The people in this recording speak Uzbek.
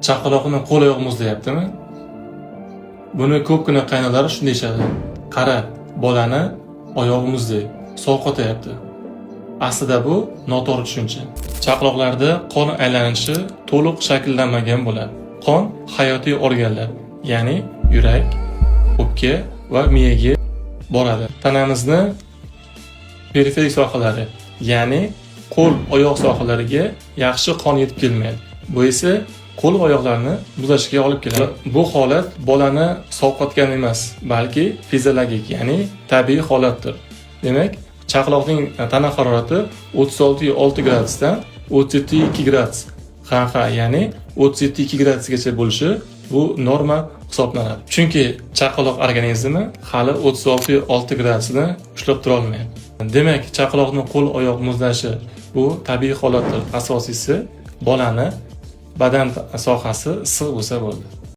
Chaqaloqni qo'l oyog'i muzlayaptimi? Buni ko'pgina qaynonalar shunday deyishadi: "Qara, bolani oyog'i muzdek, sovqotyapti." Aslida bu noto'g'ri tushuncha. Chaqaloqlarda qon aylanishi to'liq shakllanmagan bo'ladi. Qon hayotiy organlar, ya'ni yurak, o'pka va miyaga boradi. Tanamizni periferik sohalari, ya'ni qo'l, oyoq sohalariga yaxshi qon yetib kelmaydi. Bu esa qo'l va oyoqlarni muzlashiga olib keladi. Bu holat bolani sovqotgan emas, balki fiziologik, ya'ni tabiiy holatdir. Demak, chaqaloqning tana harorati 36,6 gradusdan 37,2 gradus, ha, ya'ni 37,2 gradusgacha bo'lishi bu norma hisoblanadi. Chunki chaqaloq organizmi hali 36,6 gradusni ushlab tura olmaydi. Demak, chaqaloqning qo'l oyoq muzlashi bu tabiiy holatdir. Asosiysi, bolani badan sohasi issiq bo'lsa bo'ldi.